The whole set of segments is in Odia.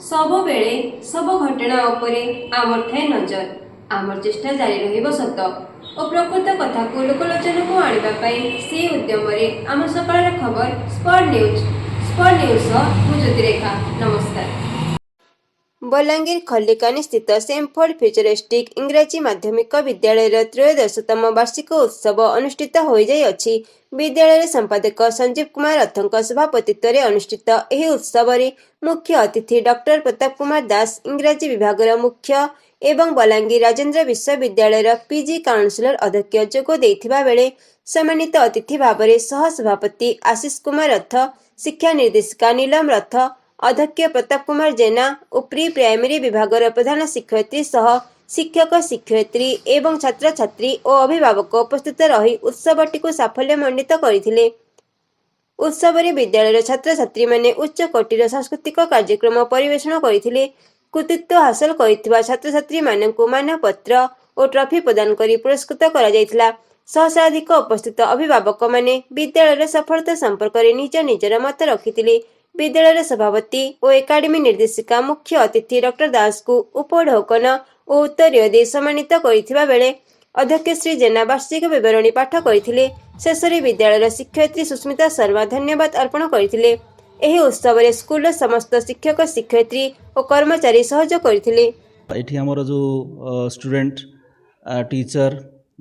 ସବୁବେଳେ ସବୁ ଘଟଣା ଉପରେ ଆମର ଥାଏ ନଜର। ଆମର ଚେଷ୍ଟା ଜାରି ରହିବ ସତ ଓ ପ୍ରକୃତ କଥାକୁ ଲୋକଲୋଚନକୁ ଆଣିବା ପାଇଁ। ସେହି ଉଦ୍ୟମରେ ଆମ ସକାଳର ଖବର ସ୍ପଟ୍ ନ୍ୟୁଜ୍। ସ୍ପଟ୍ ନ୍ୟୁଜ୍ ସହ ମୁଁ ଜ୍ୟୋତିରେଖା। ନମସ୍କାର। ବଲାଙ୍ଗୀର ଖଲିକାନି ସ୍ଥିତ ସେମ୍ଫୋର୍ଡ ଫ୍ୟୁଚରିଷ୍ଟିକ୍ ଇଂରାଜୀ ମାଧ୍ୟମିକ ବିଦ୍ୟାଳୟର ତ୍ରୟୋଦଶତମ ବାର୍ଷିକ ଉତ୍ସବ ଅନୁଷ୍ଠିତ ହୋଇଯାଇଅଛି। ବିଦ୍ୟାଳୟର ସମ୍ପାଦକ ସଞ୍ଜୀବ କୁମାର ରଥଙ୍କ ସଭାପତିତ୍ୱରେ ଅନୁଷ୍ଠିତ ଏହି ଉତ୍ସବରେ ମୁଖ୍ୟ ଅତିଥି ଡକ୍ଟର ପ୍ରତାପ କୁମାର ଦାସ, ଇଂରାଜୀ ବିଭାଗର ମୁଖ୍ୟ ଏବଂ ବଲାଙ୍ଗୀର ରାଜେନ୍ଦ୍ର ବିଶ୍ୱବିଦ୍ୟାଳୟର ପିଜି କାଉନସିଲର ଅଧ୍ୟକ୍ଷ ଯୋଗ ଦେଇଥିବା ବେଳେ ସମ୍ମାନିତ ଅତିଥି ଭାବରେ ସହ ସଭାପତି ଆଶିଷ କୁମାର ରଥ, ଶିକ୍ଷା ନିର୍ଦ୍ଦେଶିକା ନୀଲମ ରଥ, ଅଧ୍ୟକ୍ଷ ପ୍ରତାପ କୁମାର ଜେନା ଓ ପ୍ରି ପ୍ରାଇମେରୀ ବିଭାଗର ପ୍ରଧାନ ଶିକ୍ଷୟିତ୍ରୀ ସହ ଶିକ୍ଷକ, ଶିକ୍ଷୟିତ୍ରୀ ଏବଂ ଛାତ୍ରଛାତ୍ରୀ ଓ ଅଭିଭାବକ ଉପସ୍ଥିତ ରହି ଉତ୍ସବଟିକୁ ସାଫଲ୍ୟମଣ୍ଡିତ କରିଥିଲେ। ଉତ୍ସବରେ ବିଦ୍ୟାଳୟର ଛାତ୍ରଛାତ୍ରୀମାନେ ଉଚ୍ଚ କୋଟୀର ସାଂସ୍କୃତିକ କାର୍ଯ୍ୟକ୍ରମ ପରିବେଷଣ କରିଥିଲେ। କୃତିତ୍ୱ ହାସଲ କରିଥିବା ଛାତ୍ରଛାତ୍ରୀମାନଙ୍କୁ ମାନପତ୍ର ଓ ଟ୍ରଫି ପ୍ରଦାନ କରି ପୁରସ୍କୃତ କରାଯାଇଥିଲା। ସହସ୍ରାଧିକ ଉପସ୍ଥିତ ଅଭିଭାବକମାନେ ବିଦ୍ୟାଳୟର ସଫଳତା ସମ୍ପର୍କରେ ନିଜ ନିଜର ମତ ରଖିଥିଲେ। ବିଦ୍ୟାଳୟର ସଭାପତି ଓ ଏକାଡେମୀ ନିର୍ଦ୍ଦେଶିକା ମୁଖ୍ୟ ଅତିଥି ଡକ୍ଟର ଦାସଙ୍କୁ ଉପଢୌକନ ଓ ଉତ୍ତରୀୟ ଦେଇ ସମ୍ମାନିତ କରିଥିବା ବେଳେ ଅଧ୍ୟକ୍ଷ ଶ୍ରୀ ଜେନା ବାର୍ଷିକ ବିବରଣୀ ପାଠ କରିଥିଲେ। ଶେଷରେ ବିଦ୍ୟାଳୟର ଶିକ୍ଷୟିତ୍ରୀ ସୁସ୍ମିତା ଶର୍ମା ଧନ୍ୟବାଦ ଅର୍ପଣ କରିଥିଲେ। ଏହି ଉତ୍ସବରେ ସ୍କୁଲର ସମସ୍ତ ଶିକ୍ଷକ, ଶିକ୍ଷୟିତ୍ରୀ ଓ କର୍ମଚାରୀ ସହଯୋଗ କରିଥିଲେ। ଏଠି ଆମର ଯେଉଁ ଷ୍ଟୁଡେଣ୍ଟ, ଟିଚର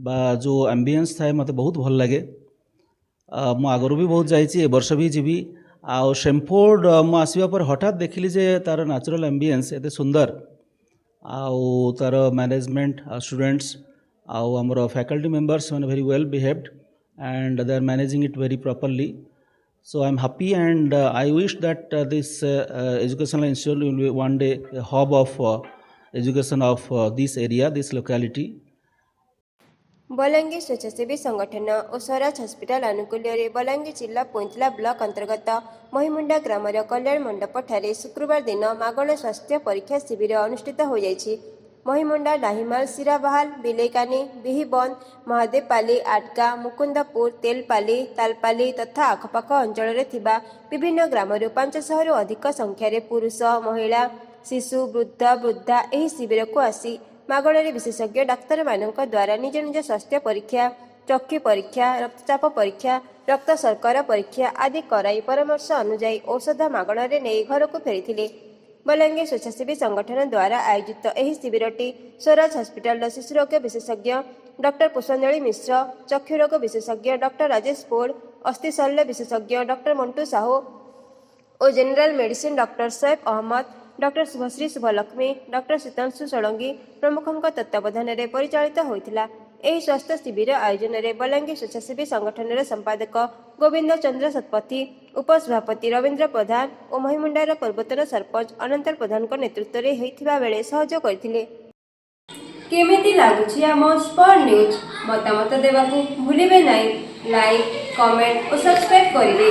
ବା ଯେଉଁ ଆମ୍ବିଏନ୍ସ ଥାଏ, ମୋତେ ବହୁତ ଭଲ ଲାଗେ। ମୁଁ ଆଗରୁ ବି ବହୁତ ଯାଇଛି, ଏ ବର୍ଷ ବି ଯିବି। ଆଉ ସେମ୍ଫୋର୍ଡ ମୁଁ ଆସିବା ପରେ ହଠାତ୍ ଦେଖିଲି ଯେ ତା'ର ନ୍ୟାଚୁରାଲ୍ ଆମ୍ବିଏନ୍ସ ଏତେ ସୁନ୍ଦର ଆଉ ତା'ର ମ୍ୟାନେଜମେଣ୍ଟ ଆଉ ଷ୍ଟୁଡେଣ୍ଟସ୍ ଆଉ ଆମର ଫ୍ୟାକଲ୍ଟି ମେମ୍ବର୍ସ ସେମାନେ very well behaved and they are managing it very properly. So I'm happy and I wish that this educational institute will be one day a hub of education of this area, this locality. Balangir ସ୍ୱେଚ୍ଛାସେବୀ ସଂଗଠନ ଓ ସ୍ୱରାଜ ହସ୍ପିଟାଲ ଆନୁକୂଲ୍ୟରେ ବଲାଙ୍ଗୀର ଜିଲ୍ଲା ପୁଇଁତଲା ବ୍ଲକ ଅନ୍ତର୍ଗତ ମହିମୁଣ୍ଡା ଗ୍ରାମର କଲ୍ୟାଣ ମଣ୍ଡପଠାରେ ଶୁକ୍ରବାର ଦିନ ମାଗଣା ସ୍ୱାସ୍ଥ୍ୟ ପରୀକ୍ଷା ଶିବିର ଅନୁଷ୍ଠିତ ହୋଇଯାଇଛି। ମହିମୁଣ୍ଡା, ଡାହିମାଲ, ଶିରାବାହାଲ, ବିଲେଇକାନି, ବିହିବନ୍ଦ, ମହାଦେବପାଲି, ଆଟକା, ମୁକୁନ୍ଦପୁର, ତେଲପାଲି, ତାଲପାଲି ତଥା ଆଖପାଖ ଅଞ୍ଚଳରେ ଥିବା ବିଭିନ୍ନ ଗ୍ରାମରୁ 500ରୁ ଅଧିକ ସଂଖ୍ୟାରେ ପୁରୁଷ, ମହିଳା, ଶିଶୁ, ବୃଦ୍ଧ, ବୃଦ୍ଧା ଏହି ଶିବିରକୁ ଆସି ମାଗଣାରେ ବିଶେଷଜ୍ଞ ଡାକ୍ତରମାନଙ୍କ ଦ୍ୱାରା ନିଜ ନିଜ ସ୍ୱାସ୍ଥ୍ୟ ପରୀକ୍ଷା, ଚକ୍ଷୁ ପରୀକ୍ଷା, ରକ୍ତଚାପ ପରୀକ୍ଷା, ରକ୍ତ ଶର୍କରା ପରୀକ୍ଷା ଆଦି କରାଇ ପରାମର୍ଶ ଅନୁଯାୟୀ ଔଷଧ ମାଗଣାରେ ନେଇ ଘରକୁ ଫେରିଥିଲେ। ବଲାଙ୍ଗୀର ସ୍ୱେଚ୍ଛାସେବୀ ସଂଗଠନ ଦ୍ୱାରା ଆୟୋଜିତ ଏହି ଶିବିରଟି ସ୍ୱରାଜ ହସ୍ପିଟାଲର ଶିଶୁରୋଗ ବିଶେଷଜ୍ଞ ଡକ୍ଟର ପୁଷ୍ପାଞ୍ଜଳି ମିଶ୍ର, ଚକ୍ଷୁରୋଗ ବିଶେଷଜ୍ଞ ଡକ୍ଟର ରାଜେଶ ପୋଡ଼, ଅସ୍ଥିଶଲ୍ୟ ବିଶେଷଜ୍ଞ ଡକ୍ଟର ମଣ୍ଟୁ ସାହୁ ଓ general medicine doctor Saif Ahmed, doctor Subhashree Subhalaxmi, doctor Sitanshu Sadangi ପ୍ରମୁଖଙ୍କ ତତ୍ତ୍ୱାବଧାନରେ ପରିଚାଳିତ ହୋଇଥିଲା। ଏହି ସ୍ୱାସ୍ଥ୍ୟ ଶିବିର ଆୟୋଜନରେ ବଲାଙ୍ଗୀର ସ୍ୱେଚ୍ଛାସେବୀ ସଂଗଠନର ସମ୍ପାଦକ ଗୋବିନ୍ଦ ଚନ୍ଦ୍ର ଶତପଥୀ, ଉପସଭାପତି ରବୀନ୍ଦ୍ର ପ୍ରଧାନ ଓ ମହିମୁଣ୍ଡାର ପୂର୍ବତନ ସରପଞ୍ଚ ଅନନ୍ତ ପ୍ରଧାନଙ୍କ ନେତୃତ୍ୱରେ ହୋଇଥିବା ବେଳେ ସହଯୋଗ କରିଥିଲେ। କେମିତି ଲାଗୁଛି ଆମ ସ୍ପଟ୍ ନ୍ୟୁଜ୍? ମତାମତ ଦେବାକୁ ଭୁଲିବେ ନାହିଁ। ଲାଇକ୍, କମେଣ୍ଟ ଓ ସବସ୍କ୍ରାଇବ୍ କରିବେ।